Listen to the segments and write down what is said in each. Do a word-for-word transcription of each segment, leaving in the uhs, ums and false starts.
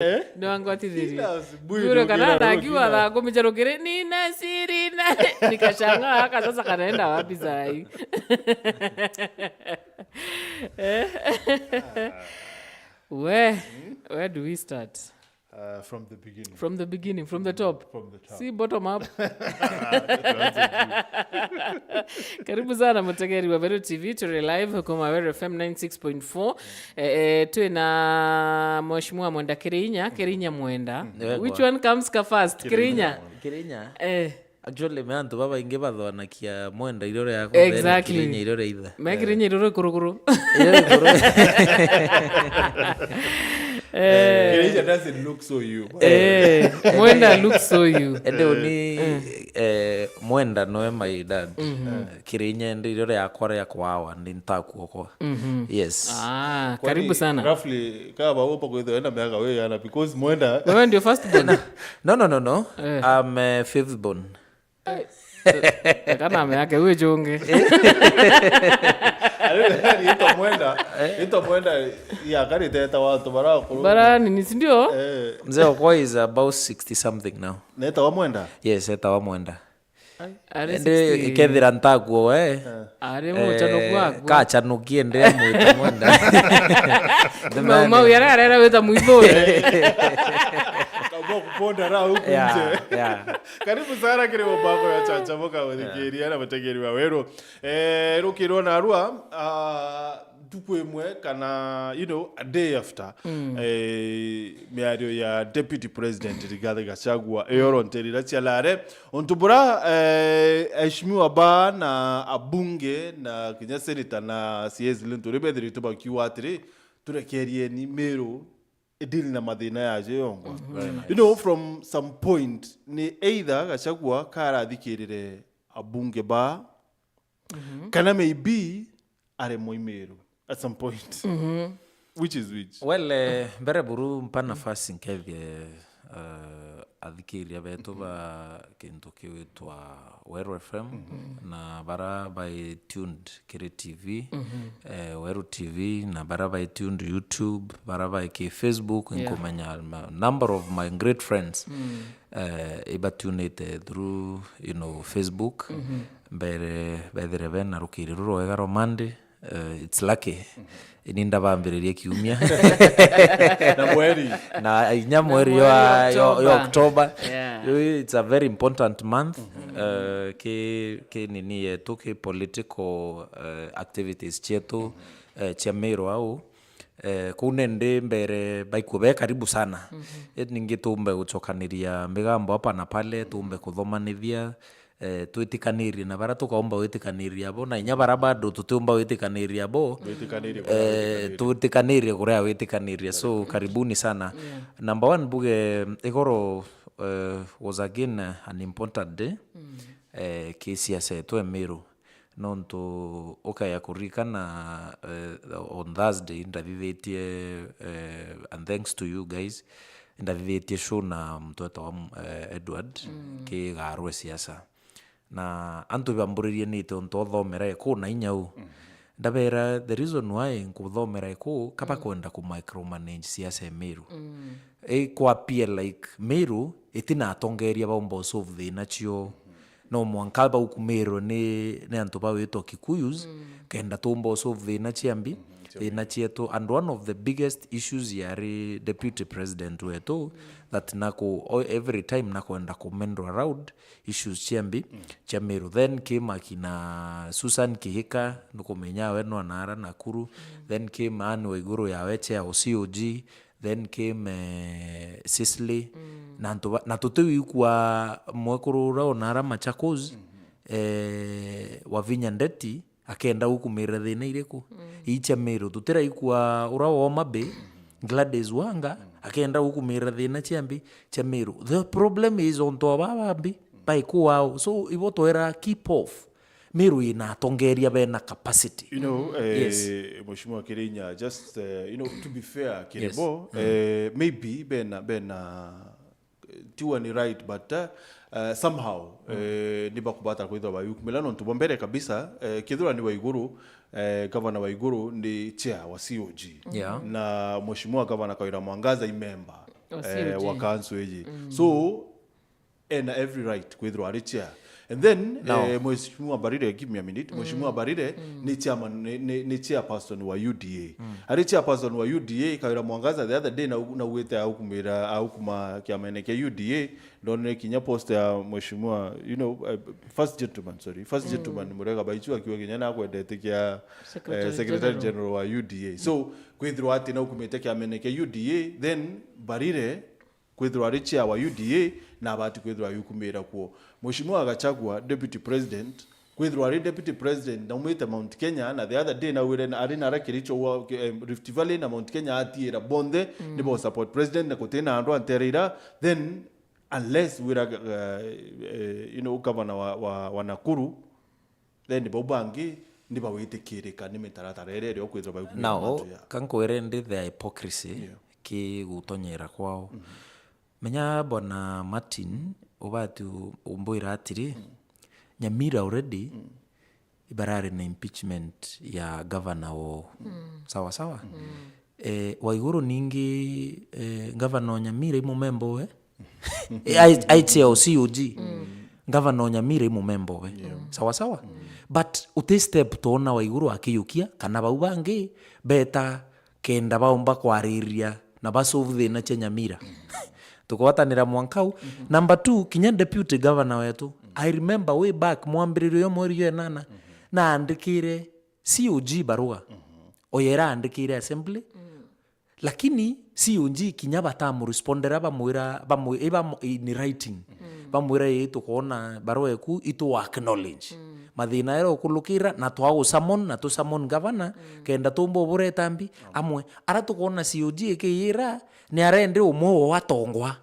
Eh? Ni wangwatithirie. Kila asubuhi. Yule ndio kana kila anagiwa roho thaa kumi jarukiri, "Nina siri na." Nikashangaa, "Aka sasa kanaenda wapi saa hii?" Eh? Where, where do we start? Uh, from the beginning. From the beginning, from the top. From the top. See, bottom up. Karibu sana mutegeri wa Meru T V, turi live kuma Meru F M ninety-six point four. Eh, eh, twi na Mheshimiwa Mwenda Kirinya, Kirinya Mwenda. Which one comes ka first? Kirinya. Kirinya. Eh. Actually, me antu babaingi bathoanakia Mwenda irore ya kothe, Exactly. Kirinya irore itha. Me Kirinya irore kurukuru. Irore kurukuru. Eh. Kirinya doesn't look so you. Eh, Mwenda looks so you. Ende uni, eh, Mwenda noe my dad. Eh, Kirinya ende irore yakwa ria kwawa, ndi ntakuokwa. Yes. Ah, karibu sana. Roughly, kaba upo kwithwa ena miaka we yana, because Mwenda Wewe ndio first born? No, no, no, no. Eh. I'm, eh, fifth born. Kana ame yake uwe chungi. Ito Mwenda, ito Mwenda ya karite eta watu bara kuru. Bara nini, si ndio? Eh. Mzee Okoy is about sixty something now. Neta wa Mwenda? Yes, eta wa Mwenda. Ari Ende sixty. Ikethira ntakuo we. Ari muchano kwaku. Kachanukie ndi amwita Mwenda. Mau, mau yara, yara, yara wita mwithore. Kama kuponda ra huku Yeah, nje. Yeah. Karibu sana kiri mubako ya Chacha Boka, withikiria na mutegeri wa Weru. Eh, rukirwo na rua, ah, ntuku imwe kana, you know, a day after, eh, miario ya Deputy President Rigathi Gachagua, eoronterira cia lare, untu bura, eh, aheshimiwa ba na abunge na kinya senator na C S Linturi bethirite bakiuga atiri, turekerieni Meru idili na mathina yaje yongwa. Very nice. You know, from some point, ni either Gachagua karathikirire abunge ba, kana maybe aremwa i Meru at some point. Which is which? Well, eh, mbere buru mpa nafasi nkethie, eh, athikiria betu ba kintu kiwitwa Weru F M, na bara bai tuned kiri T V, eh, Weru T V, na bara bai tuned YouTube, bara bai ki Facebook, Yeah. Nkumenya ma-, number of my great friends, eh, ibatunite through, you know, Facebook. Mbere bethire bena rukiri rurwega rwa Monday, eh, it's lucky. Ini ndabambiririe kiumia. Na mweri. Na inya mweri Mweri wa, yo, yo October. October. Yeah. Yo, it's a very important month. Eh, ki, ki nini yetu, ki political, eh, activities cietu, eh, cia Meru au. Eh, kuu nendi mbere baikue be karibu sana. Eh, ningi tumbe gucokaniria migambo hapa na pale, tumbe kuthomanithia, eh, twitikanirie na bara tukaumba gwitikaniria bo, na inya bara bado tutiumba gwitikaniria bo, Gwitikanirie kuria eh, gwitikanirie. Twitikanirie kuria gwitikanirie. So, karibuni sana. Yeah. Number one, mbuge, igoro, eh, was again, eh, an important day, eh, ki siasa yetu e Meru. Nontu ukaya kuririkana, eh, on Thursday, ndathithitie, eh, and thanks to you guys, ndathithitie show na mtu wetagwa, eh, Edward, ki Garwe Siasa. Na antu bamburirie nite untu othomera eku na inya u. Ndabera, the reason why nkuthomera eku, kaba kwenda ku micromanage siasa e Meru. I kwa appear like Meru itina atongeria baumba u solve thina cio. No mwanka baukumirwe ni, ni antu bawitwa Kikuyus, kenda tumba u solve thina cia mbi, thina cietu. And one of the biggest issues yari deputy president wetu, that nako, o-, every time nakwenda kumendwa around issues cia mbi, cia Meru. Then came akina Susan Kihika, nukumenya we no anara Nakuru. Then came Anne Waiguru yawe chair o C O G. Then came, eh, Cicely. Na antu ba-, na tutiwikua mwekuru ura onara Machakos, eh, Wavinya Ndeti, akenda gukumirira thina iriku? Ii cia Meru. Tutiraikua ura wa Homa Bay, Gladys Wanga, akenda gukumirira thina cia mbi, cia Meru. The problem is ontu aba bambi, baiku wao. So, ibo twera keep off. Meru ina atongeria bena capacity. You know, eh, Yes. Mheshimiwa Kirinya, just, eh, you know, to be fair, Yes. Kiribo, eh, maybe bena, bena, eh, tiwa ni right, but, eh, eh, somehow, eh, ni bakubata kwithwa bayukumila nontu bwa mbere kabisa, eh, kethirwa ni Waiguru, eh, gavana Waiguru ni chair wa C O G. Yeah. Na Mheshimiwa Gavana Kawira Mwangaza i member. Oh, eh, C O G. Wa council iji. So, ena every right kwithirwa ari chair. And then, Now, eh, Mheshimiwa Mbarire, give me a minute. Mheshimiwa Mbarire ni chairman, ni, ni, ni chairperson wa U D A. Ari chairperson wa U D A, Kawira Mwangaza the other day na, naugite aukumira, aukuma kiamene kia U D A, ndonere kinya post ya Mheshimiwa, you know, uh, first gentleman, sorry, first gentleman Murega Baichu akiuga kinya nakwendete kia, eh, Secretary Secretary General. General wa U D A. So, kwithirwa ati naukumite kiamene kia U D A, then Mbarire kwithirwa ari chair wa U D A na abati kwithirwa yukumira kuo. Mheshimiwa Gachagua, Deputy President, kwithirwa ari Deputy President, naumite Mount Kenya, na the other day nawire na, ari nara Kericho wa, eh, Rift Valley na Mount Kenya atiira bonthe, nibo support President na gutina andu antereira, then unless wira, eh, eh, you know, governor wa, wa, wa Nakuru, then bau bangi ni bawitikirika ni mitaratara iria irio kwithirwa baukumira Now, mantu ya. Ka nkwire ndi the hypocrisy Yeah. ki gutonyera kwao. Menya Bwana Martin, ubati u-, umbwira atiri, Nyamira already ibarari na impeachment ya governor wao. Sawa sawa? Eh, Waiguru ningi, eh, governor o Nyamira i mumemba we? Eh, ai, ai chair o C O G. Governor o Nyamira i mumemba we. Sawa sawa? But uti step twona Waiguru akiyukia, kana bau bangi beta kenda baumba kwariria na ba solve thina cia Nyamira. Tukwatanira mwanka u. Number two, kinya deputy governor wetu, I remember way back mwambiririo yo mweri jwa enana, naandikire C O G barua. Oyo iraandikire assembly. Lakini C O G kinya batamurespondera, bamwira, bamwi-, i bamu-, in writing. Bamwira, "Ii, tukwona barua eku, itu acknowledge mathina era ukulukira, na twagu summon, na tu summon governor, kenda tumba ubureta mbi." Amwe, ara tukwona C O G ikiyira, ni arendi umwe wo atongwa.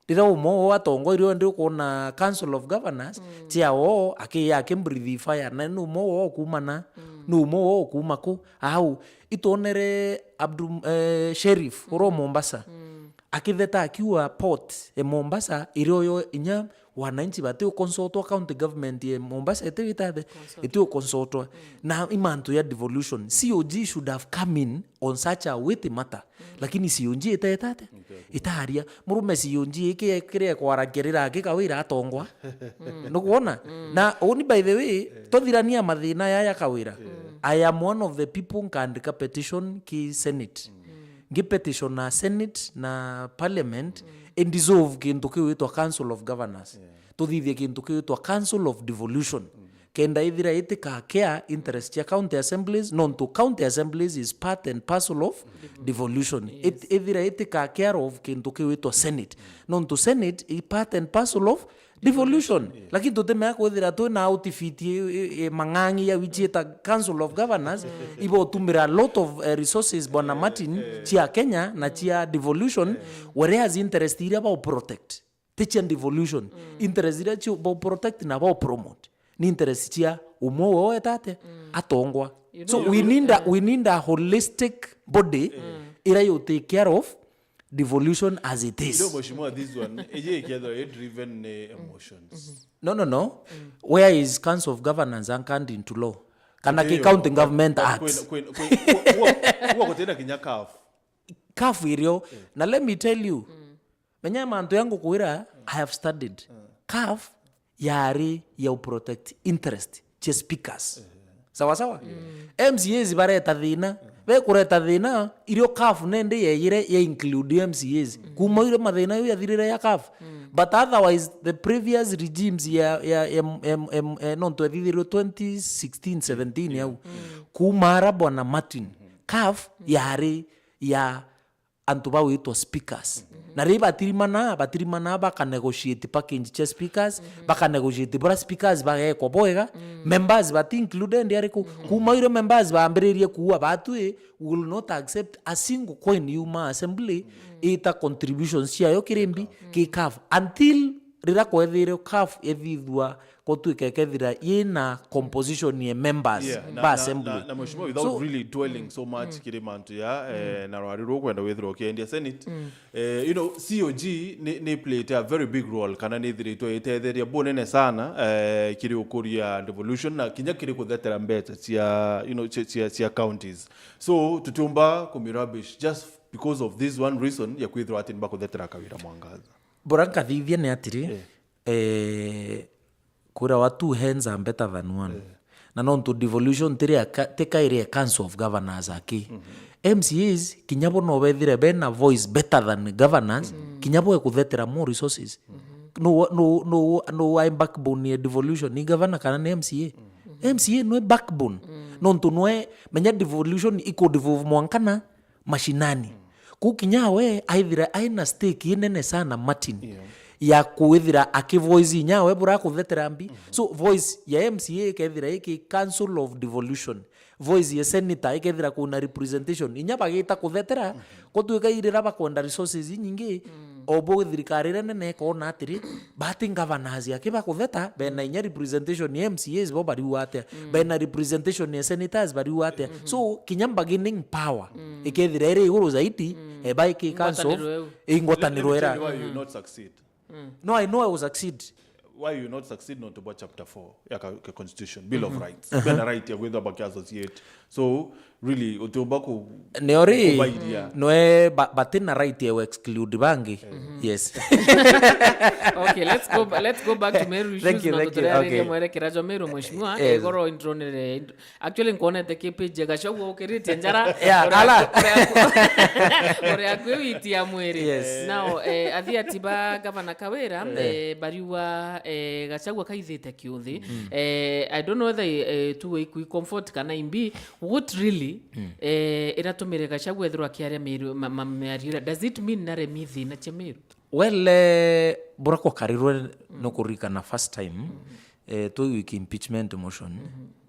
Riria umwe wao atongwa, irio ndi ukwona Council of Governors, chair wao aki-, aki breathe fire, na ni umwe wao kuuma na, ni umwe wao kuuma ku, au, itwonere Abdul, eh, Sheriff, uro Mombasa, akitheta akiuga port e Mombasa, irio yo inya wananchi bati uconsultwa, county government e Mombasa iti witathe, iti uconsultwa. Na i mantu ya devolution. C O G should have come in on such a weighty matter. Lakini C O G itetate, itaria. Murume C O G iki kiria kwaragia riragi Kawira atongwa. Nukwona? Na uni, by the way, tuthirania mathina yaya Kawira. I am one of the people nkandika petition ki Senate. Ngi petition na Senate na Parliament, i dissolve kintu kiu gitwa Council of Governors. Tuthithie kintu kiu gitwa Council of Devolution. Kenda ithira itika care interest cia county assemblies, nontu county assemblies is part and parcel of devolution. It-, ithira itika care of kintu kiu gitwa Senate, nontu Senate i part and parcel of devolution. Lakini tutimea kwithira twina outfit i, i, i mang'ang'i ya wichiita Council of Governors, ibotumira a lot of, eh, resources, Bwana Martin, cia Kenya na cia devolution, whereas interest iria bao protect ti cia devolution. Interest iria cio bao protect na bao promote ni interest cia umwe wao etate atongwa. So we need a, we need a holistic body ira you take care of devolution as it is. You know, Mheshimiwa, this one, iji ikethirwa i driven ni emotions. No, no, no. Where is Council of Governance anchored into law? Kana ki County Government Act? Kwina, kwina, kwina, gwa, gwa, gwa gutina kinya CAF. CAF irio. Na let me tell you, menya mantu ya ngukwira, I have studied. CAF yari ya protect interest cia speakers. Sawa sawa? M C As bareta thina. Bekureta thina, irio CAF nende yeyire ya include M C As. Kuma irio mathina yo yathirire ya CAF. But otherwise, the previous regimes ya, ya, ya, ya, ya, eh, nontu ethithirio twenty sixteen seventeen yau. Kuma ara Bwana Martin, CAF yari ya antu bagwitwa speakers. Na riria batirimana, batirimana baka negotiate package cia speakers, baka negotiate bura speakers bagekwa bwega, members bati included ariku? Kuma irio members bambiririe kuua, batwi, we will not accept a single coin yuma assembly ita contributions ciayo kirimbi ki CAF until riria kwethire CAF ethithua gutwika ikethira yina composition ya members ba assembly. Na, na, na mheshimiwa, without really dwelling so much kiri mantu ya, eh, na rwari rukwenda withirwa ukiendia Senate, eh, you know, C O G ni, ni played a very big role, kana ni ithiritwe itetheria bunene sana, eh, kiri ukuria devolution na kinya kiri kuthetera mbeca cia, you know, cia, cia, cia counties. So tutiumba kumi rubbish just because of this one reason ya kwithirwa ati nibakuthetera Kawira Mwangaza. Bora nkathithia ni atiri, eh, kwirawa two hands are better than one. Na nontu devolution tiri a ka-, ti kairi a Council of Governors aki. M C As kinya bo no bethire bena voice better than governors, kinya bo ekuthetera more resources. No, no, no, no wa backbone ya devolution ni governor kana ni M C A? M C A nwe backbone. Nontu nwe menya devolution iku devolve mwankana mashinani. Kuu kinya we aithira aina stake inene sana Martin, yeah, ya kwithira aki voice inya we bura kuthetera mbi. So voice ya M C A ikethira iki Council of Devolution, voice ya senator ikethira kuna representation inya bagita kuthetera, ko twika irira bakwenda resources inyingi, obo thirikari iria nene ikona atiri, bati governors aki bakutheta bena inya representation ya M C As bo bariu atia, bena representation ya senators bariu atia. So kinya bargaining power ikethira iri iguru zaidi, eba iki Council of, ingwataniro iu, ingwataniro ira. Let me tell you why you not succeed. No, I know I will succeed. Why you not succeed? Nontu bwa chapter four ya ka, ka constitution, Bill of Rights. Bena right ya kwithwa baki associate. So really utiumba ku, niori kubairia. Nwe ba-, batina right ya exclude bangi. Yes. Okay, let's go ba-, let's go back to Meru issues. Thank you, na thank you. Tuturaririe, okay, mwerekera jwa Meru, mheshimiwa. Yes. Igoro intronere, actually nkwonete ki page ya Gachagua ukiritie njara. Yeah, uria ala. Uria aku-, uria akwi witi ya mwiri. Yes. Now, eh, athi atiba gavana Kawira, eh, bariwa, eh, Gachagua kaithite kiuthi. Eh, I don't know whether, eh, tu we kui comfort kana imbi. What really, eh, iratumire Gachagua ethirwa akiaria miario, ma-, ma-, miario ira? Does it mean naremi thina cia Meru? Well, eh, bura kwakarirwe nukuririkana first time, eh, twi wiki impeachment motion,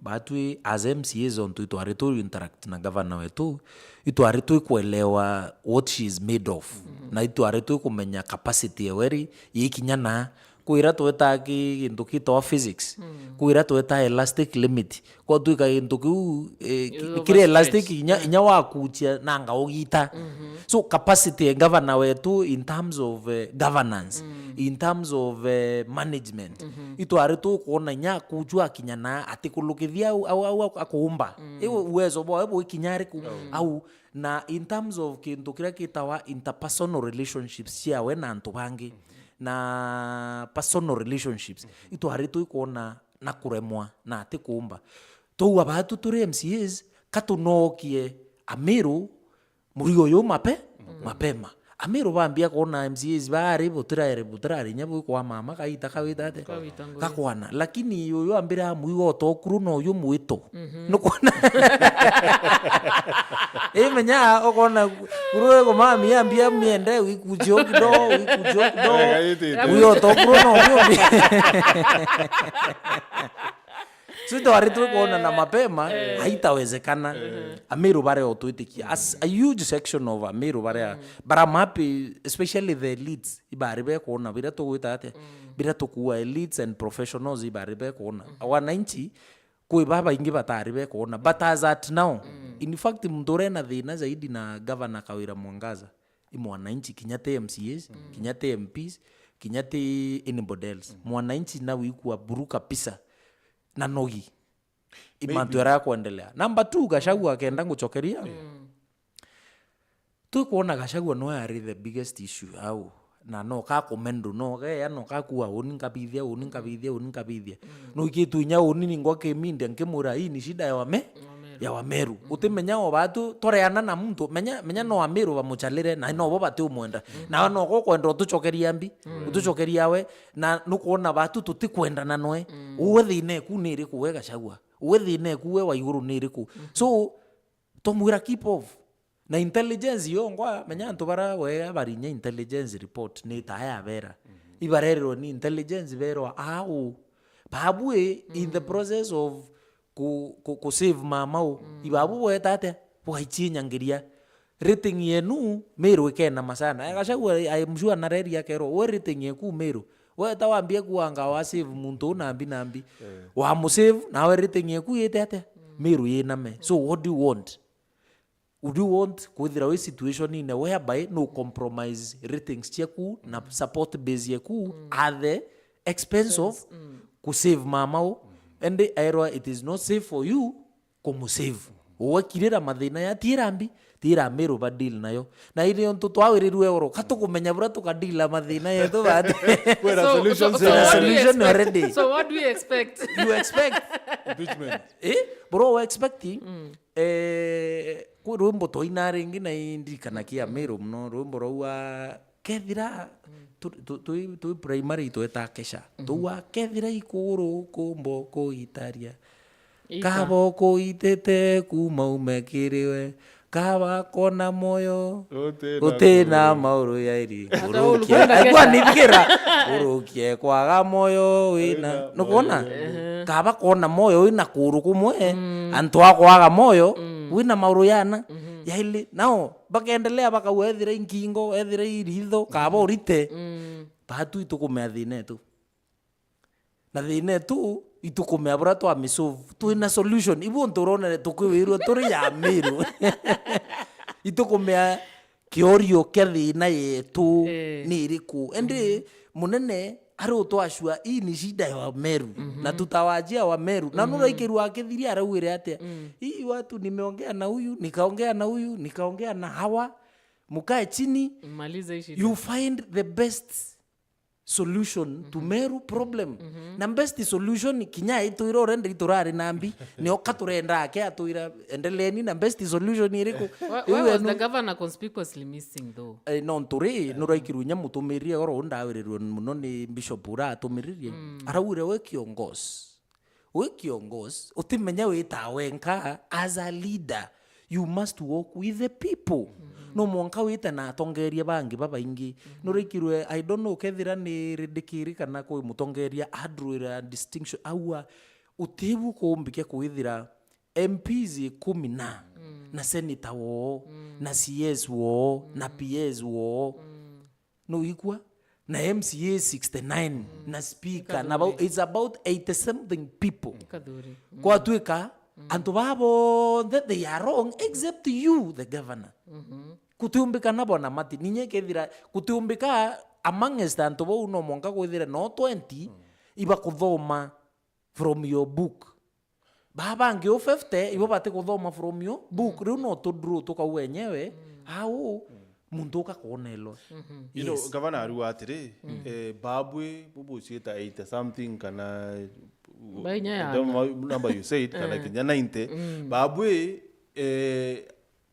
batwi as M C As ontu itwari tu interact na governor wetu, itwari twi kuelewa what she is made of, na itwari twi kumenya capacity ewe ri yikinya na. Kwira tweta ki gintu gitawa physics, kwira tweta elastic limit, kwatwika gintu kiu, eh, ki-, kiri elastic, inya, inya wakuchia nanga ugita. So capacity ya governor wetu in terms of, eh, governance, in terms of, eh, management, itwari tukwona inya akuchua akinya na atikulukithia au, au, au, au akuumba. Iu uwezo bwawe bwikinya ariku au, na in terms of kintu kiria gitawa interpersonal relationships ciawe na antu bangi, na personal relationships, itwari twikwona na kuremwa na ati kuumba. Tou abatu turi M C As, ka tunokie Amiru murigo uyu mape-, mapema. Amiru bambia kwona M C As baari butiraere, butirari inya bwikwa mama kaita kawita ate? Kawita ngui. Gakwana. Lakini uyu ambira mwigo otokuru no uyu mwito. Nukwona? Imenya ukona kuru ego mami ambia miende wikujo kidogo, wikujo kidogo. Eh, gaitite. Uyu otokuru no uyu. So twari tukwonana mapema, haitawezekana. Amiru baria utwitikia. As a huge section of Amiru baria, bara mapi, especially the elites, ibari bekwona bira tugwita atia? Bira tukuwa elites and professionals ibari bekwona. Wananchi, kwi babaingi batari bekwona. But as at now, in fact, muntu uria ena thina zaidi na Governor Kawira Mwangaza, i mwananchi, kinya ti M C As, kinya ti M Ps, kinya ti anybody else. Mwananchi na wikua buru kabisa. Na nogi. I mantu aria akwendelea. Number two, Gachagua akenda ngucokeria. Tukwona Gachagua no ari the biggest issue au. Na no ka kumendru, no gea, no ka kuwa uni nkabithia, uni nkabithia, uni nkabithia. No ikitu inya uni ningwa kimindia nkimwira hii ni shida ya wame, ya Wameru. Utimenya o batu toreana na muntu, menya, menya no Ameru bamuchalire, na no bo batiumwenda. Na no go kwenda utucokeria mbi, utucokeria we, na nukwona batu tutikwendana noe. Uwe thina eku ni iriku we Gachagua? Uwe thina eku we wa iguru ni iriku? So, tomwira keep off. Na intelligence yongwa, menya antu bara wega barinya intelligence report, ni ta ya bera. Ibarererwa ni intelligence berwa, au, babu e, in the process of ku, ku, ku save mama u, ibabu bweta atia? Bwaichie nyangiria. Rating yenu, Meru ikena masana. Gachagua, I am sure nareria akerwa, we rating yeku Meru. Weta wambie kuanga wa save muntu u nambi nambi. Wa mu save, nawe rating yeku yite atia? Meru yiname. So what do you want? Would you want kwithira wi situation ine whereby no compromise ratings ciaku na support base yaku at the expense of ku save mama u? Indi aerwa it is not safe for you kumu save. Ugakirira mathina ya tiira mbi, Tira Meru ba deal nayo. Na iri ontu twawirirue oro, ka tukumenya bura tuka deal na mathina yetu bati. Kwina So, solutions so, so there. Kwina what do you solution expect? Already. So what do you expect? You expect? Impeachment. Eh? Bro, we expect? Eh, kwi rwimbo twaina ringi na indirikana kia Meru muno, rwimbo rwa kethira tu- tu- twi twi primary tweta kesha. Tuwa kethira ikuru kumbo kuitaria. Kaba ukuitite kuma ume kiri we, kaba kona moyo, utina mauru yairi. Urukie, aigua nithikira. Urukie kwaga moyo wina. Nukwona? Kaba kona moyo wina kuru kumwe, antu akwaga moyo, wina mauru yana. Yaili, nao, bakendelea bakauga ethira inkingo, ethira iritho, kaba urite. Batu itukumea thina etu. Na thina etu, itukumea bura twamisolve. Twina solution. Ibu untu uronere tukiwirua turi ya Meru. Itukumea kiorio kia thina yetu ni iriku. Endi munene ari utwashua, hii ni shida ya Wameru. Na tutawajia Wameru. Na nuraikirua akithiria araugire atia? Hii watu nimeongea na huyu, nikaongea na huyu, nikaongea na hawa. Mukae chini, you find the best solution to Meru problem. Na best solution kinya itwira urenda iturari na mbi, nio ka turenda ake atwira, endeleeni na best solution iriku? Why, why was the governor conspicuously missing though? Eh, no nturi nuraikirwe nya mutumiririe oro undawirirwe muno ni bishop ura atumiririe. Araugire, we kiongozi, we kiongozi, utimenya wita wenka as a leader. You must walk with the people. No mwanka wite na atongeria bangi babaingi. Nuraikirwe, I don't know, kethira ni ridikiri kana kwi mutongeria adruira distinction aua utibu kumbike kwithira M Ps ikumi na, na senator woo, na C S woo, na P S woo. No ikua? Na M C A sixty-nine, na speaker, na about, it's about eighty something people. Kathuri. Kwatuika, antu baa bonthe, they are wrong except you, the governor. Kutiumbika nabo na mati. Ninye kethira, kutiumbika amongst antu bau no mwanka kwithire no twenty ibakuthoma from your book. Baa bangi u fifty ibo batikuthoma from your book. Riu no tudru tukau wenyewe, au muntu ukakonelwa. You know, Yes. Gavana ariuga atiri, eh, babwi bubuciita eighty something kana Bainya ya the ma- number you said, kana kinya ninety. Babwi, eh,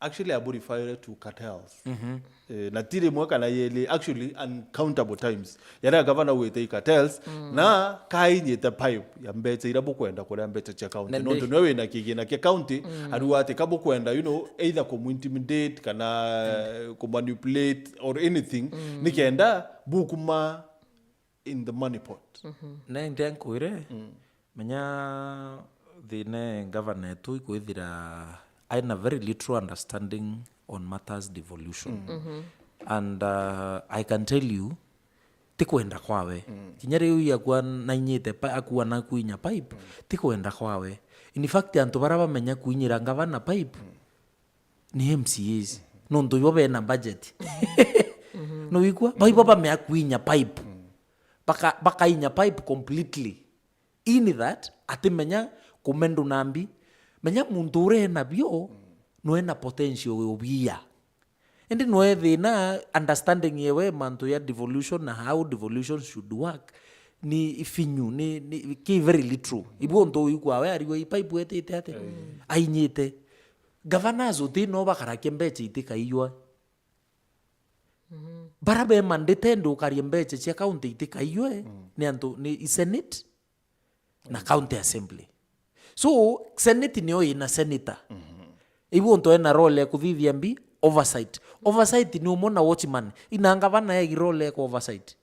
actually aburi referred to cartels. Eh, na ti rimwe kana yeli, actually uncountable times. Yaria gavana wite i cartels, na kainyite pipe ya mbeca iria bukwenda kuria mbeca cia county. Nandi. Nontu niwe wina kigina kia county, ariuga ati ka bukwenda, you know, either kumu intimidate kana kumanipulate or anything, nikenda bukuma in the money pot. Nende nkwire, menya thina governor etu ikwithira aina very little understanding on matters devolution. And uh, I can tell you, ti kwenda kwawe. Kinya riu yakua nainyite pa- akua na kuinya pipe, ti kwenda kwawe. In fact, antu bara bamenya kuinyira gavana pipe ni M C As. Nontu ibo bena budget. No wikua? Baibo bamea kuinya pipe. Baka- bakainya pipe completely. In that, atimenya kumendu na mbi. Menya muntu uria ena bio, no ena potential ya ubia. Indi no ethina understanding yewe mantu ya devolution na how devolution should work ni ifinyu, ni, ni ki very little. Ibu untu uyu kwawe ariwe i pipe etite ate? Ainyite. Governors uti no bakarakia mbeca itikaiywa. Bara be mandate ndukarie mbeca cia county itikaiywe ni antu ni i Senate na County Assembly. So, Senate nio ina senator. Ibu untu ena role ya kuthithia mbi oversight. Oversight ni umwe na watchman. Ina gavana egi role ya ku oversight.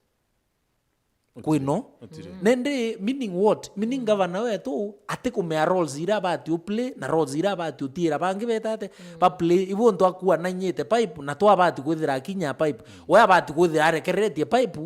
Kwino. Nende, meaning what? Meaning gavana wetu atikumea roles iria abati u play na roles iria abati utiira bangi betate ba play. Ibu untu akua nainyite pipe na twabati kwithira akinya pipe. We abati kwithira arekereretie pipe.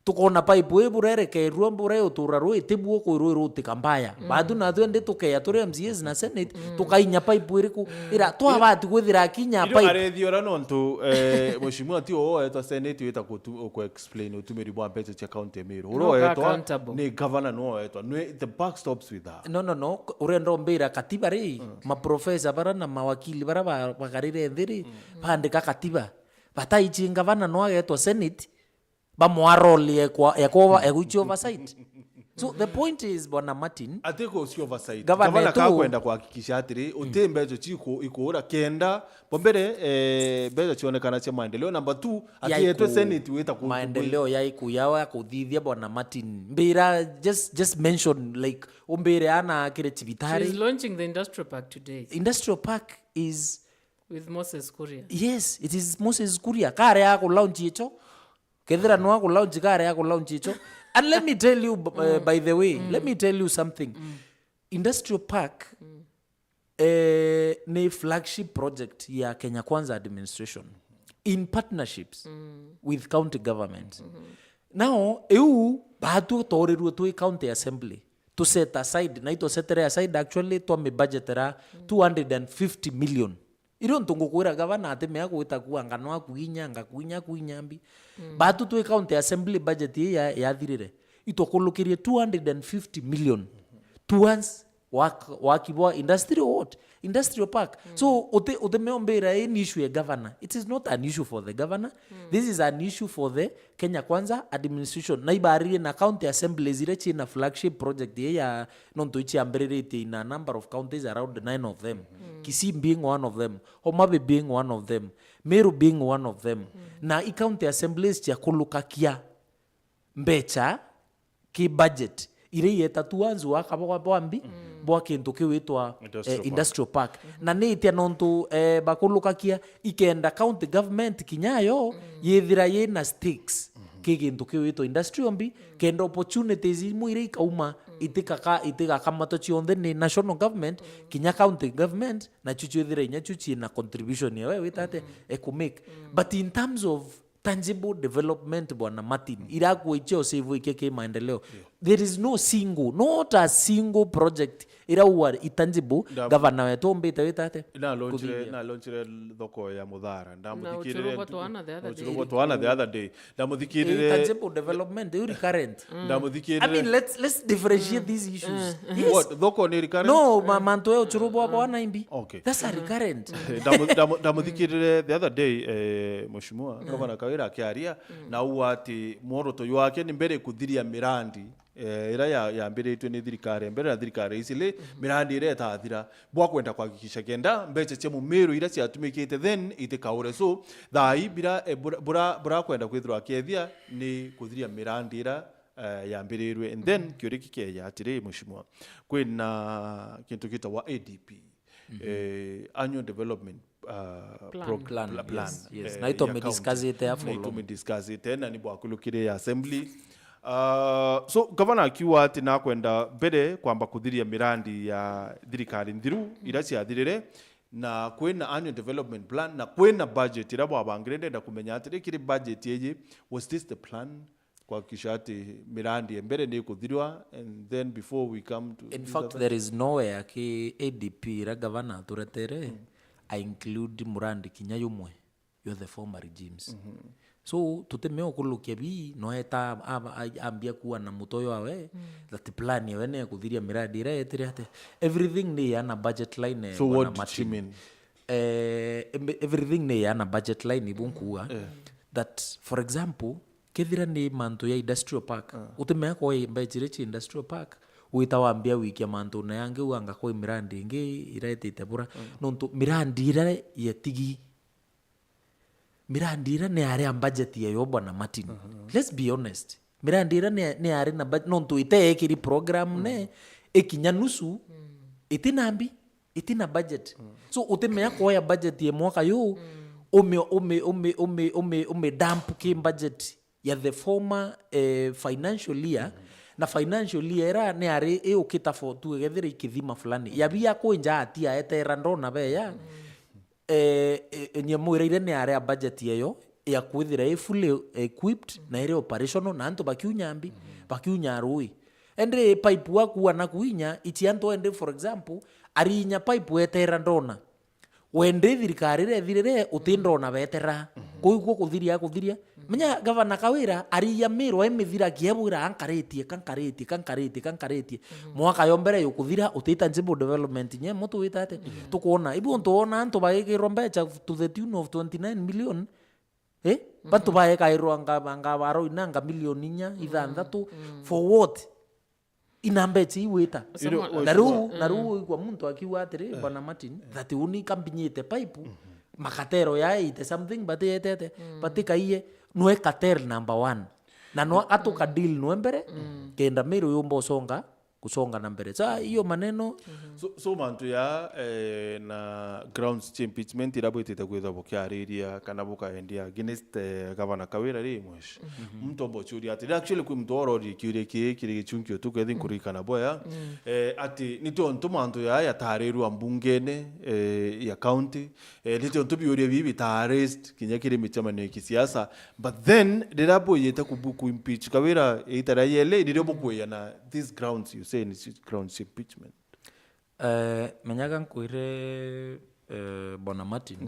tukona pipe ii burerekerua, buria utura rui, ti buo kwi rui rutika mbaya. Batu natwe ndi tukeya turi M C As na Senate, tukainya pipe iriku? Ira twabati kwithira kinya irio pipe. Arethi ura nontu, eh, mheshimiwa ti uo wetwa Senate wita kutu-, ku explain utumiri bwa mbeca cia county ya Meru. Uria No, wetwa accountable. Ni governor no wetwa. Ni, the buck stops with her. No, no, no, urenda umbira katiba ri, maprofesa bara na mawakili bara ba-, bagarire nthi ri, bandika katiba. Bataichi ngavana no agetwa Senate, bamwaroli ekwa, ekwa, egwichi oversight. So the point is, Bwana Martin, ati kucio oversight. Gavana Gavana tu- kakwenda kuhakikisha atiri, uti mbeca ciku-, ikuura kenda, bombere, eh, mbeca cionekana cia maendeleo. Number two, ati Yaiku-, etwe Senate wita ku-, maendeleo yaiku ya, ya kuthithia, Bwana Martin. Mbira, just, just mention, like, umbire ana akire cibitari. She's launching the industrial park today. Industrial park is With Moses Kuria. Yes, it is Moses Kuria. Kare ya ku launch icho. Kethira no aku launch, kare ya ku launch icho. And let me tell you, b-, uh, by the way, let me tell you something. Industrial Park, eh, ni flagship project ya Kenya Kwanza administration in partnerships with county government. Now, iu batu torirwe twi county assembly, to set aside, na itwasetere aside actually, twamibudgetera two hundred and fifty million. Irio ntu ngukwira gavana ati mea gwita kuanga no akuinya, ngakuinya, kuinya mbi. Batu twi county assembly budget ii ya-, yathirire, itwakulukirie two hundred and fifty million towards work, waki bwa industrial what? Industrial park. So, uti, uti mea umbira ii ni issue ya governor. It is not an issue for the governor. This is an issue for the Kenya Kwanza administration. Na ibaririe na county assemblies iria ciina flagship project ii ya nontu iciambiriritie in a number of counties, around nine of them. Kisii being one of them, Homa Bay being one of them, Meru being one of them. Na i county assemblies cia kulukakia mbeca ki budget iria ieta tu anzu aka bwa, bwa mbi, bwa kintu kiwitwa, industrial eh, park. Industrial park. Na ni itia nontu, eh, bakulukakia ikenda county government kinya yo yithira yina stakes ki gintu kiwitwa industrial mbi, kenda opportunities imwe iria ikauma itikaka-, itigakamatwa cionthe ni national government, kinya county government, na chu chwithira inya chu china contribution ya we wita ate ekumake. But in terms of tangible development, Bwana Martin, irakua icio save ikia ki maendeleo. There is no single, not a single project ira uwa i tangible, Ndam- gavana wetu umbite wita ate? Na launchire, kuthithia. Na launchire thoko ya Muthara. Na Ndamuthikirire uchuru bwa ntu-, twana the other na day. Uchuru bwa twana the other day. Ndamuthikirire. Eh, tangible development, iu recurrent. Ndamuthikirire. I mean, let's, let's differentiate these issues. Yes. What? Thoko ni recurrent? No, ma-, mantu ya uchuru bwa bwana imbi. Okay. That's a recurrent. Eh, ndamu-, ndamu-, ndamuthikirire the other day, eh, Mheshimiwa Governor Kawira akiaria, na uga ati mworoto jwake ni mbere kuthiria mirandi, eh, ira ya-, yambiritwe ni thirikari mbere na thirikari ici li, mirandi ira itathira, bwa kwenda kuhakikisha kenda mbeca cia Mumiru ira ciatumikite then itikaure. So, thaa ii bira, eh, bura-, bura-, burakwenda kwithirwa akiethia ni kuthiria mirandi ira, eh, yambirirwe. And then, kiuria kikeja atiri, Mheshimiwa, kwina kintu gitagwa A D P, eh, annual development, uh, Plan. Prog-, Plan, pla-, plan, yes, yes. Eh, na itwa ya county. Midiscussite ya Na itwa follow. Midiscussite, na ni bwakulukire ya assembly. Uh, so, gavana akiuga ati nakwenda mbere kwamba kuthiria mirandi ya thirikari nthiru ira ciathirire, na kwina annual development plan, na kwina budget ira bwabangire. Ndenda kumenya atiri, kiri budget iji, was this the plan? Kuhakikisha ati mirandi ya mbere ni ikuthirwa, and then before we come to In this fact, other there is nowhere ki A D P ira gavana aturetere, I include murandi kinya yumwe yo the former regimes. So, tutimea ukulukia bi, no eta a-, a-, ambia kuwa na muto yo awe, that plan yawe ni ya kuthiria mirandi ira etire ate. Everything ni yana budget line, eh, So what Bwana did she Martin. Mean? Eh, em-, everything ni yana budget line, ibu nkuuga. That, for example, kethira ni mantu ya industrial park, utimea kwa mbeca iria ci industrial park, wita wambia wikia mantune yangi, wanga kwa mirandi ingi iretite bura. Nontu mirandi ira yetigi, mirandi ira ni aria budget yayo, Bwana Martin. Let's be honest. Mirandi ira ni, ni ari na budget, nontu iteekiri program ne, ikinya nusu, itina mbi, itina budget. So, utimea kuoya budget ya mwaka yu, ume, ume, ume, ume, ume, ume dump ki budget ya the former, eh, financial year, na financial year ira ni ari iukita for tu egethira ikithima fulani. Ya bia kwinja atia etera ndona beya, eh, eh, nyamwira ire ni aria budget yeyo, ya kwithira i fully equipped na iri operational, na antu bakiunya mbi, bakiunya rui. Endi pipe wakuwa na kuinya, ichi antu endi, for example, ariinya pipe etera ndona. Wendi thirikari iria ithirire, uti ndona betera. Kuu kuo kuthiria, kuthiria. Menya gavana Kawira ariiya Miru aimithira akiebwira, "Kankaritie, kankaritie, kankaritie, kankaritie." Mwaka yo mbere yukuthira, uti tangible development nye, mutu wita ati? Tukwona. Ibu untu wona antu bagikirwa mbecha to the tune of twenty-nine million, eh? Bantu baekairwa nga, nga baro inanga milioni inya, ithanthatu. For what? Ina mbecha iu wita? Na riu, na riu wigua muntu akiuga atiri, Bwana Martin, that uni kambinyite pipe, makatero ya eighty something, but yetete, but kaiye, nwe cartel number one. Na no atuka deal nwe mbere, kenda Miru yumba usonga, kusonga na mbere. Sa, hiyo maneno. So, so mantu ya, eh, na grounds cia impeachment ira bwitite kwithwa bukiariria kana bukaendia against, eh, Gavana Kawira ri, mwesh. Muntu omba uciuria atiri, actually, kwi muntu ororie kiuria kii kiri gichunki utuku, I think, kurikana bwea, eh, ati ni tiontu mantu ya yatarirwa mbungene, eh, ya county, eh, ni tiontu biuria bii bita raised kinya kiri micemanio ya kisiasa, but then, riria bwijite kubu-, ku impeach Kawira iita ria yeli, nirio bukwija na these grounds you say ni grounds impeachment. Eh, menyaga nkwire, eh, Bwana Martin,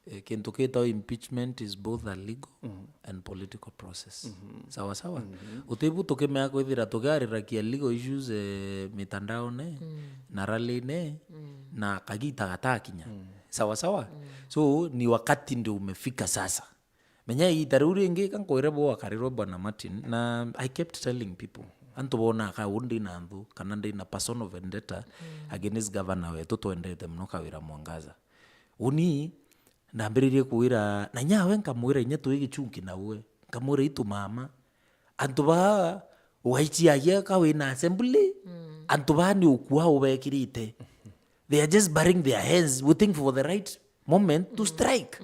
eh, kintu kitagwa impeachment is both a legal and political process. Sawa sawa? Utibu tukimea kwithira tukiarirakia legal issues, eh, mitandaone, na rally-ne, na kagita gatakinya. Sawa sawa? So, ni wakati ndio umefika sasa. Menya iita riu ringi, ka nkwire bo akarirwe Bwana Martin, na I kept telling people, antu bonaga ka uu ndi na nthu, kana ndi na personal vendetta against governor wetu twendete mono Kawira Mwangaza. Uni, ndambiririe kwira, na nyawe nkamwira inya twi gichunki nawe, nkamwira, "Itu mama, antu baa waichiagia ka wina assembly, antu baa ni ukua ubekirite." They are just burying their hands, waiting for the right moment to strike.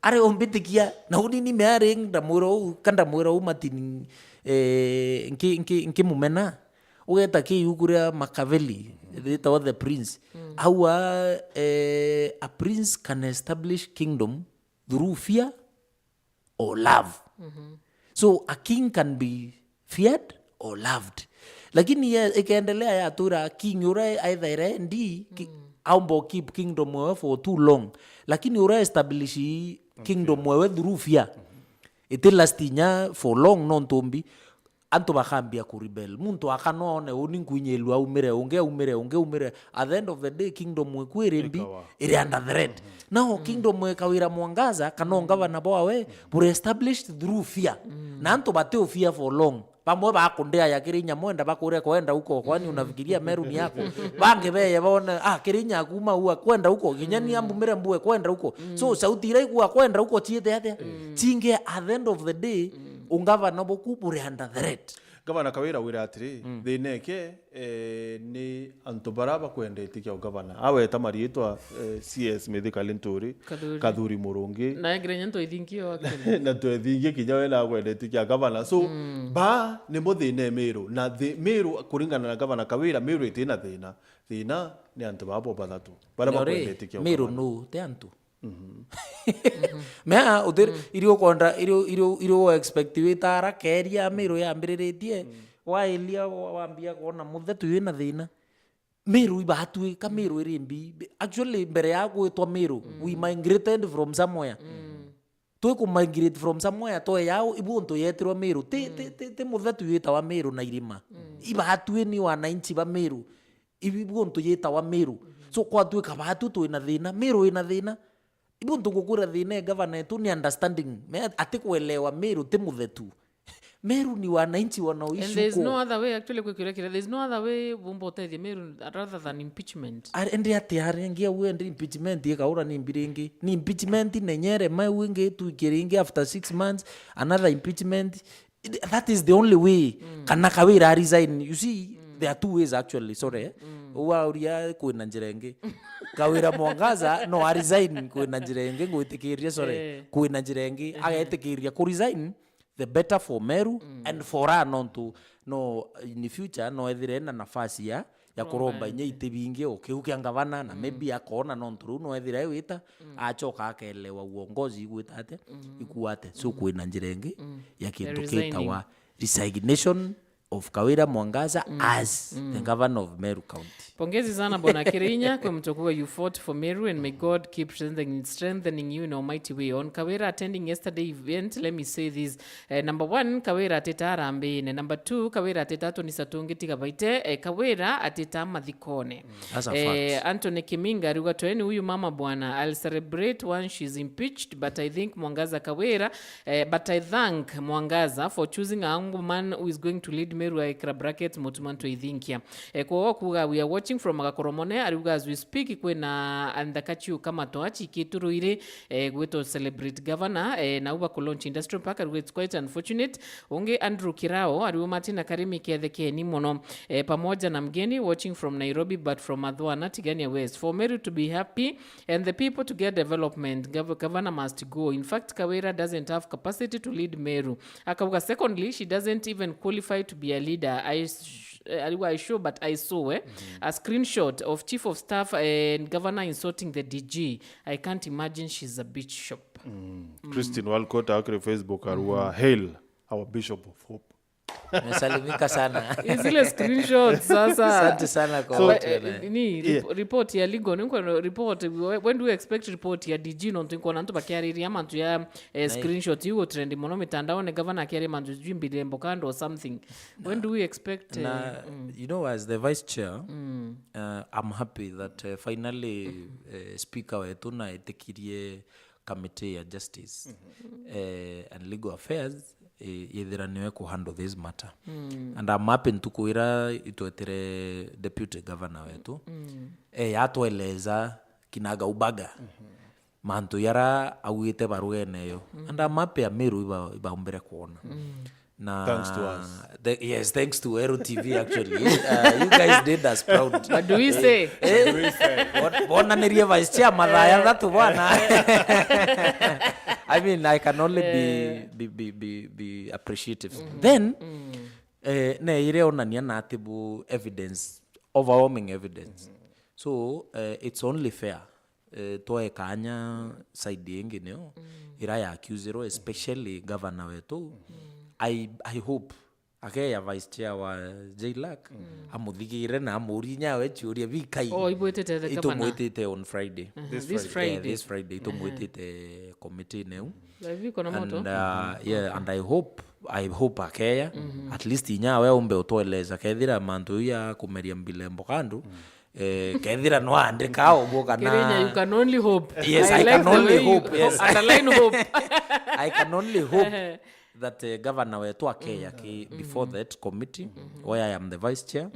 Ari umbitikia, na uni ni mearing ndamwira uu, ka ndamwira uu Martin, eh, nki, nki, nkimumena. Ugeta kiu kuria Machiavelli, ritagwa The Prince. Aua, eh, a prince can establish kingdom through fear or love. So a king can be feared or loved. Lakini ye, ikaendelea yatura king uria aithaira endi, ki-, aumba keep kingdom wewe for too long. Lakini uria establish kingdom wewe through fear, iti last inya for long, nontu mbi, antu bakambia ku rebel. Muntu akanoone uni nkwinyirua, aumire ungi, aumire ungi, aumire. At the end of the day, kingdom iku iri mbi, iri under threat. Now, kingdom e Kawira Mwangaza, kana ungavana bwawe, buri established through fear. Na antu bati u fear for long. Bamwe bakundiaya Kirinya mwenda, bakure kwenda huko, kwani unafikiria Meru ni yako? Bangi beye bone, ah, Kirinya akuma ua kwenda huko, kinya ni ambumire mbue kwenda huko. So, sauti ira igua kwenda huko ciite atia? Cinge, at the end of the day, ungavana buku buri under threat. Gavana Kawira wira atiri, thina eke, eh, ni antu bara bakwenda iti kia ugavana. Aweta mariitwa, eh, C S Mithika Linturi, Kathuri. Kathuri Murungi. Na egire nyanto ithingi yo akiri. Na twethingi kinya we na akwenda iti kia gavana. So, ba ni muthina e Miru. Na thi-, Miru, kuringana na gavana Kawira, Miru iti na thina. Thina ni antu babo bathatu. Bara bakwenda iti kia ugavana. Miru nu, ti antu. Mea, uthir-, iri ukonda, iri, iri, iri u expect witara keria Miru yambiriritie, waelia wa-, wambia kwona muthetu wina thina. Miru ibatwika, Miru iri mbi. Actually, mbere ya gwitwa Miru, we migrated from somewhere. Twi ku migrate from somewhere, twe yao, ibu untu yetirwa Miru. Ti, ti, ti, ti muthetu yitawa Miru na irima. Ibatwi ni wananchi ba Miru. Ibi buntu yitawa Miru. So, kwatuika batu twina thina, Miru ina thina. Ibuntu ngukwira thina e gavana etu ni understanding. Me ati kuelewa Miru ti muthetu. Meru ni wananchi wanaoishi huko. And there's no other way, actually, kwi kiuria kiria, there's no other way bumba utethia Meru rather than impeachment. Ari, endi ati ari, ngi au endi impeachment ikaura ni mbi ringi. Ni impeachment nenyere mau ingi twike ringi after six months, another impeachment. That is the only way. Kana Kawira a resign. You see, there are two ways actually, sorry. Uauria kwina njira ingi. Kawira Mwangaza no a resign kwina njira ingi, ngwitikiria, sorry. Eh. Kwina njira ingi, agetikiria ku resign, the better for Meru and for her, nontu no in the future no ethire na nafasi ya ya kuromba inya iti bingi o kiu kia ngavana, na maybe akoona nontu riu no ethira e wita, acoka akelewa uongozi igwita atia, ikuwa atia. So kwina njira ingi ya kintu kitawa resignation of Kawira Mwangaza as the governor of Meru County. Pongezi sana Bwana Kirinya, kwe mtu kuwa you fought for Meru, and may God keep strengthening, strengthening you in a mighty way. On Kawira attending yesterday event, let me say this. Eh, number one, Kawira atita arambiine. Number two, Kawira atita tunisa tungi tiga baite. Eh, Kawira atita mathikone. That's a fact. Anthony Kiminga ariuga, "Tweni huyu mama bwana, I'll celebrate once she's impeached, but I think Mwangaza Kawira, eh, but I thank Mwangaza for choosing a young man who is going to lead Meru, ikira brackets, Mutuma Ntwithinkia." Eh, kwoguo kuuga, "We are watching from Agakoromone," ariuga, "As we speak, kwina nthaka ciu kama toa cikiturwo iri, eh, gwitwo celebrate governor, eh, nau bakulaunch industrial park," ariuga, "It's quite unfortunate." Ungi Andrew Kirao, ariuga, "Martin na Karimi, kethekeni mono, eh, pamoja na mgeni, watching from Nairobi, but from Athwana, Tigania West. For Meru to be happy and the people to get development, gov-, governor must go. In fact, Kawira doesn't have capacity to lead Meru." Akauga, "Secondly, she doesn't even qualify to be a leader. I sh-, eh, I sure, but I saw, eh, a screenshot of chief of staff and governor insulting the D G. I can't imagine she's a bishop." Christine Walcott akiri Facebook arua, "Hail our Bishop of Hope." Umesalimika sana. Zile screenshots sasa. Asante sana kwa So, wote eh, wana- ni rep-, report ya legal, ni kwa report, when do you expect report ya D G? Nontu nkwona antu bakiariria mantu ya, eh, screenshot iu trend mono mitandaone, governor akiaria mantu sijui mbirembo kando or something. When do we expect, eh, Na, you know, as the vice chair, uh, I'm happy that, uh, finally, uh, speaker wetu na etikirie committee ya justice, eh, and legal affairs, eh, yethira niwe ku handle this matter. And I'm happy ntuku ira itwetire deputy governor wetu, eh, yatweleza kinagaubaga mantu yara augite barugene yo. And I'm happy Amiru iba-, ibaumbire kuona. Na Thanks to us. The, yes, thanks to Ero T V actually. Uh, you guys did us proud. What do we say? Eh? What do we say? Bon-, bonanirie vice chair mathaa jathatu bwana. I mean, I can only be, be, be, be, be appreciative. Then, eh, ne ire onania na ati bu evidence, overwhelming evidence. So, eh, it's only fair, eh, twae kanya side ingi nio ira ya accusirwo, especially governor wetu. I, I hope akeya vice chair wa JLAC, amuthigire na amurie nyawe ciuria bikai. Oh, ibwitite the governor? Itumwitite on Friday. This Friday. Yeah, this Friday itumwitite committee neu. Live iko na moto? And, uh, yeah, and I hope, I hope akeya. At least inyawe umbe utweleza kethira mantu ya kumeria mbilembo kandu. Eh, kethira no andika uguo kana Kirinya, you can only hope. Yes, I can only hope, yes. Underline hope. I can only hope that, eh, governor wetu akeya ki before that committee, where I am the vice chair.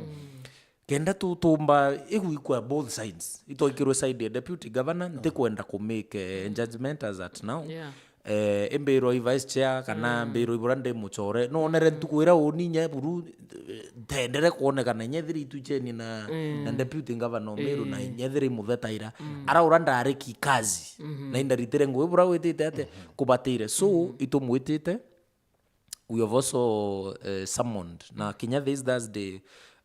Kenda tu-, tumba igwikwa both sides. Itwaikirwe side ya deputy governor, ntikwenda ku make, eh, judgment as at now. Yeah. Eh, imbirwa i vice chair, kana mbirwa ibura ndi mucore. Nonere ntuku ira uni inya buru, eh, ntendere kwonekana inya ethira itucheni na, na deputy governor Meru, na inya ethira imuthetaira. Araura ndari kikazi. Na indaritire ngugi bura witite atia, kubatire. So, itumwitite, we have also, eh, summoned. Na kinya this Thursday,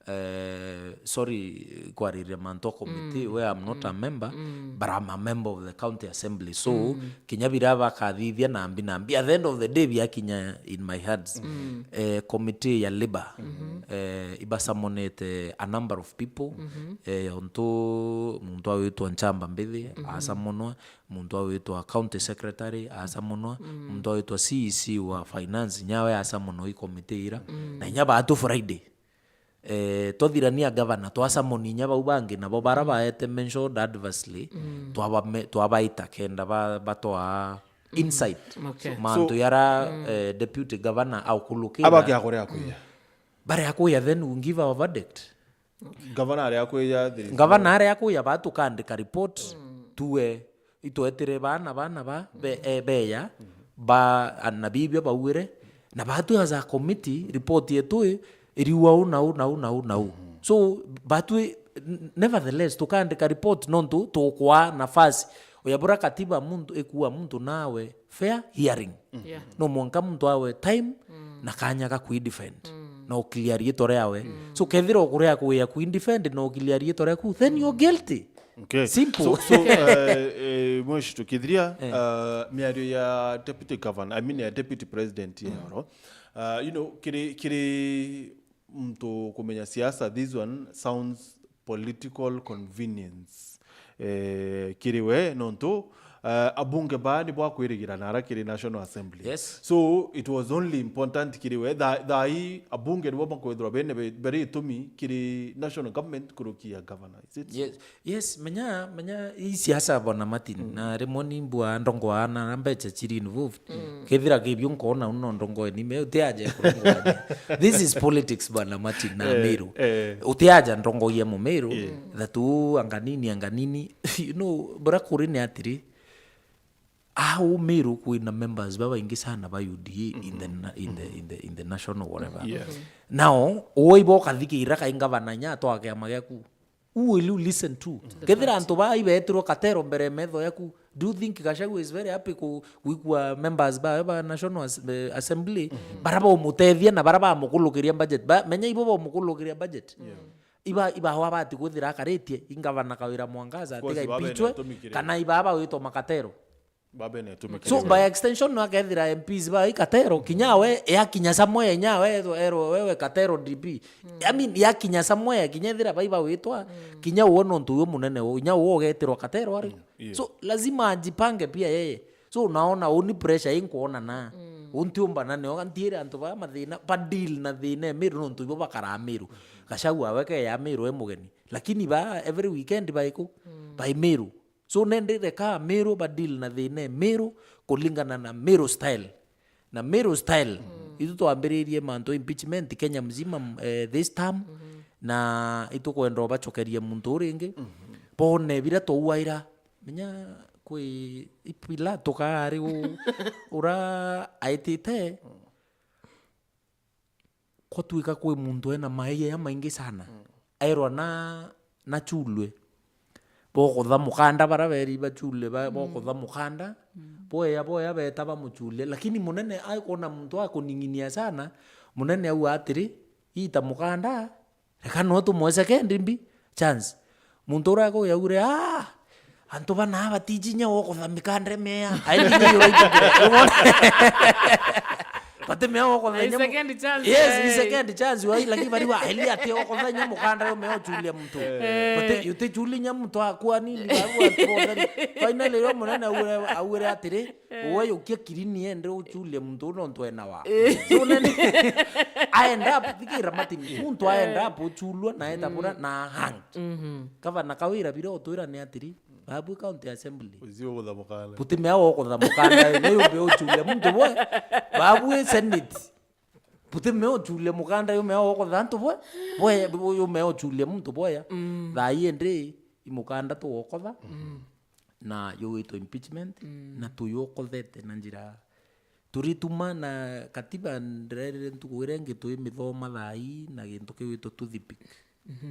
eh, sorry, kwariria mantu a committee, where I'm not a member, but I'm a member of the county assembly. So, kinya bira bakathithia nambi nambi, at the end of the day, biakinya in my hands. Eh, committee ya labor, eh, ibasamonete a number of people, eh, ontu muntu awitwa Nchamba Mbithi, asamonwa, muntu awitwa county secretary, asamonwa, muntu awitwa C E C wa finance, nyawe asamonwa i committee ira. Na inya batu Friday, eh, twathirania governor, twasamoni inya bau bangi, nabo bara baete mentioned adversely, twabame-, twabaita kenda ba-, batwaa insight. Okay. Mantu yara, eh, deputy governor aukulukira. Abaki akore akuya. Bare akuya, then we give our verdict. Governor ari akuya, there is Governor no ari akuya, ba tukandika report, tuwe itwetire bana, bana ba, be-, eh, beya, ba, na bibio bauire, na batu as a committee, report yetu i-, iriua u na u na u na u na u. So, batu i-, n-, nevertheless, tukandika report nontu tukwa nafasi. Oya bura katiba muntu, ikua muntu nawe fair hearing. Yeah. No mwanka muntu awe time na kanya ga kwidefend. na ukilia riitwa riawe. So kethira ukuria kuya ku indefend na ukilia riitwa riaku, then you're guilty. Okay. Simple. So, so uh, uh, mweshi tukithiria Eh. uh, miario ya deputy governor, I mean ya deputy president ya oro. Uh, you know, kiri kiri mtu kumenya siasa, this one sounds political convenience eh, kiri we nontu uh, abunge baa ni bwakwirigira nara kiri National Assembly. Yes. So it was only important kiri we tha- thai abunge nibo bakwithirwa bene be- bari itumi kiri national government kurukia governor. Is it? Yes, yes, menya menya ii siasa, bwana Martin, na rimwe ni mbua ndongoa na mbecha chiri involved. Kethira kibio nkona uno ndongoe ni me utiaje kurongwa. This is politics, bwana Martin, na Eh, Meru. Eh. Utiaja ndongoia mu Meru that u anga nini anga nini. You know, bora kuri ni atiri, au Meru kwina members babaingi sana ba U D A in the na- in the in the in the national whatever. Yeah. Now, uwe ibo kathikira kai ngavana nya twa kiama giaku. Who will you listen to? Kethira antu baa ibetirwo Katero mbere ya metho yaku, do you think Gachagua is very happy ku gwikua members ba ba National As- eh, Assembly bara baumutethia na bara bamukulukiria budget? Ba menya ibo baumukulukiria budget. Iba iba hwa bati kwithira akaritie ingavana Kawira Mwangaza Of course, atiga iba bene impeachwe atumikire. Kana iba bawitwa makatero. Babe ne tumikire. So by extension no akethira M Ps ba ikatero kinya we yakina somewhere nya we ero wewe katero D P. I mean yakina somewhere kinya ethira baiba witwa kinya uo nontu uyo munene uo kinya uo ugetirwa katero ari. Yeah. So lazima ajipange pia yeye. So unaona uni pressure inkuona na untiumba na nio ntiire antu ba mathina ba deal na thina emiru nontu ibo bakara amiru. Gachagua weke ya amiru e mugeni lakini ba every weekend baiku ba imiru. So nende reka Meru ba deal na thina e Meru kulingana na Meru style. Na Meru style itu twambiririe mantu impeachment Kenya mzima eh, this term na itukwenda ubacokeria muntu uringi bone bira twauaira menya kwi Pilato kaari u ura aitite kwatwika kwi muntu ena maia ya maingi sana aerwa na na chulwe bokutha mukanda bara beri bachulwe ba- bokutha mukanda boya boya beta bamuchulia lakini munene aikona muntu akuning'inia sana munene au atiri ita mukanda reka no tumwe second mbi chance muntu ura kuya ure ah antu bana batiji nya wokotha mikanda mea aindi nya yura itukira bati mea wokotha Ai nya second chance, yes eh. Second chance wa lakini bari wa aili ati wokotha nya mukanda yo mea uchulia muntu bati yuti chuli nya muntu akwa nini baru ati finally yo munene aure aure atiri uwe yukia kirini ende uchulie muntu no ntwena wa so nene I end up thikira Martin muntu I end up uchulwa na eta bura na hang Gavana Kawira bira utwira ni atiri babu county assembly Uzi ugutha mukana. Buti mea wokotha mukanda yo ni umbe uchulia muntu boya babu e senate buti mea uchulia mukanda yo mea wokotha antu boya boya yo mea uchulia muntu boya thaa ii ndi imukanda tuwokotha na yowitwa impeachment na tuyokothete na njira turituma na katiba ndirerire ntuku iria ingi twimithoma thaa ii na gintu kiwitwa toothpick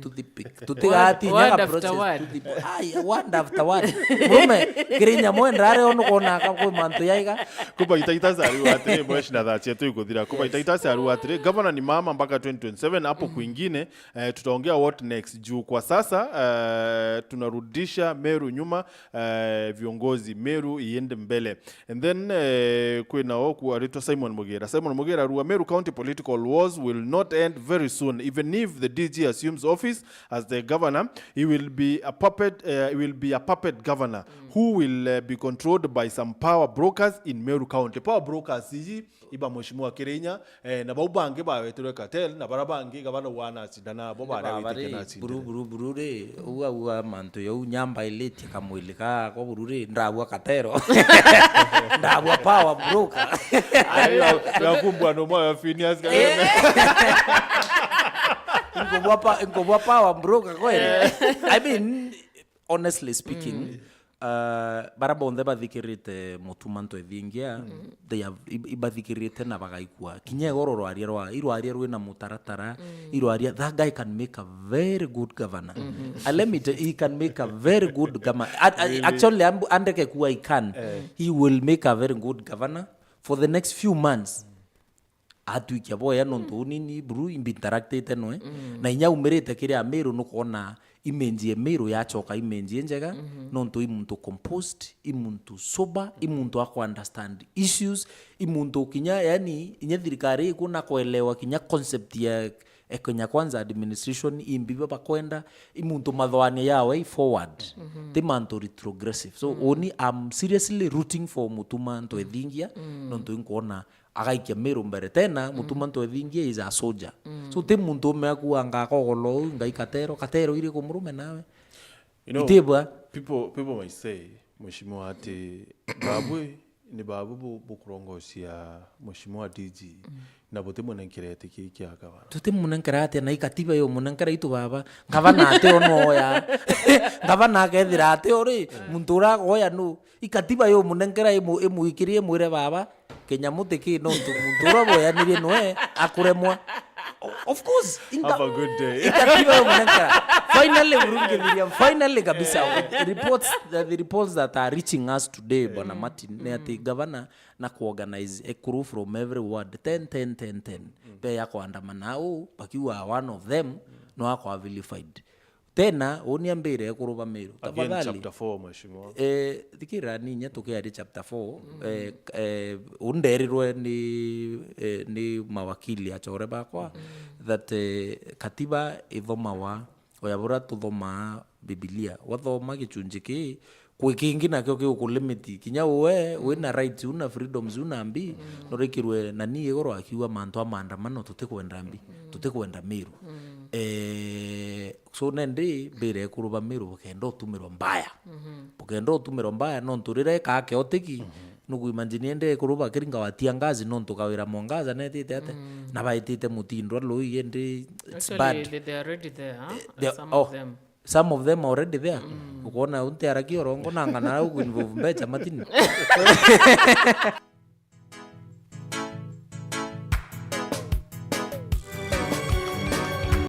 toothpick Word tutigatinyaga after process word. Toothpick ai word after word murume kiri nyamu endrare ono kona ka kwi mantu yaiga Kuba itaitasi ariu atiri mweshi na thaa cietu ikuthira kuba itaitasi ariu atiri gavana ni mama mpaka twenty twenty-seven hapo kwingine eh, tutaongea what next juu kwa sasa eh, tunarudisha Meru nyuma eh, viongozi Meru iende mbele. And then eh, kwina oku aritwa Simon Mugira. Simon Mugira arua Meru County political wars will not end very soon even if the D G assumes office as the governor he will be a puppet uh, he will be a puppet governor who will uh, be controlled by some power brokers in Meru County. Power brokers iji iba mheshimiwa Kirinya eh, na bau bangi bawetirwe cartel na bara bangi gavana wana sindana bo baria witike na buru buru buru ri uga uga mantu yau nyamba ilitie kamwili ka kwa buru ri ndabua katero ndabua power broker Yakumbwa no moyo Phineas nkobua pa nkobua power broker kweli I mean honestly speaking uh, bara bonthe bathikirite mutuma ntwethingia they have i- ibathikirite na bagaikua kinya igoro rwaria rwa irwaria rwina mutaratara irwaria that guy can make a very good governor and let me tell, he can make a very good governor. At- at- actually amb- andeke kuwa he can he will make a very good governor for the next few months atwikia boya nontu uni ni buru imbi interactite noe. Na inya umirite kiri Amiru nukwona image ya Amiru yachoka image injega, nontu i muntu composed, i muntu sober, i muntu aku understand issues, i muntu kinya, yani, inya thirikari iku na kuelewa kinya concept ya, e, Kenya Kwanza administration, imbi ba bakwenda, i muntu mathoania yawe i forward, ti mantu retrogressive. So, uni, I'm seriously rooting for Mutuma Ntwethingia, nontu inkwona agaikia Miru mbere tena, Mutuma Ntwethingia is a soldier. So, ti muntu ume akuanga akogolo uu, ngai Katero, Katero iri kumurume nawe. You know, Itibwa. People, people might say, Mheshimiwa, ati babu ni babu bu-, bukurongocia Mheshimiwa D G, na buti munenkera iti kii kia gavana. Tuti munenkera atia, na i katiba yo munenkera itu baba. Gavana ati o no oya. Gavana akethira ati o ri, muntu ura agoya nu. I katiba yo munenkera imu-, imwikirie mwire baba. Kinyamu ti ki nontu muntu uria boyanirie noe akuremwa. O-, of course, inga-, Have a good day. Ikatiba yo munenkera. Finally, Burunge Miriam, finally kabisa. Reports, the, the reports that are reaching us today, Bwana Martin, ni ati governor na kuorganize ekuru from every ward, ten, ten, ten, ten. Be ya kuandamana au, bakiuga one of them, no akwa vilified. Tena, uni ambire ekuru ba Miru, Again, tafadhali. Chapter four, Mheshimiwa. Eh, thikira ni inya tukiaria chapter four, eh, eh, underirwe ni, eh, ni mawakili achore bakwa, that, eh, katiba ithomawa, oya bura tuthomaa Bibilia. Wathoma gichunji kii, kwi kingi nakio gigukulimit. Kinya uwe, wina rights, una freedoms, una mbi, norikirwe na ni igoro akiuga mantu a maandamano tutikwenda mbi, tutikwenda Miru. Eh, So nendi mbire ekuru ba Miru bukenda utumirwa mbaya. Bukenda utumirwa mbaya nontu riria ekaa chaotic, nukuimagine ende ekuru bakiringa watia ngazi nontu Kawira Mwangaza netite ate, na baitite Mutindwa Lui, indi it's Actually, bad. They, they are already there, huh? They are, Some oh, of them. Some of them are already there. Ukwona unti araki orongo na ng'ana au kuinvolve mbecha matini.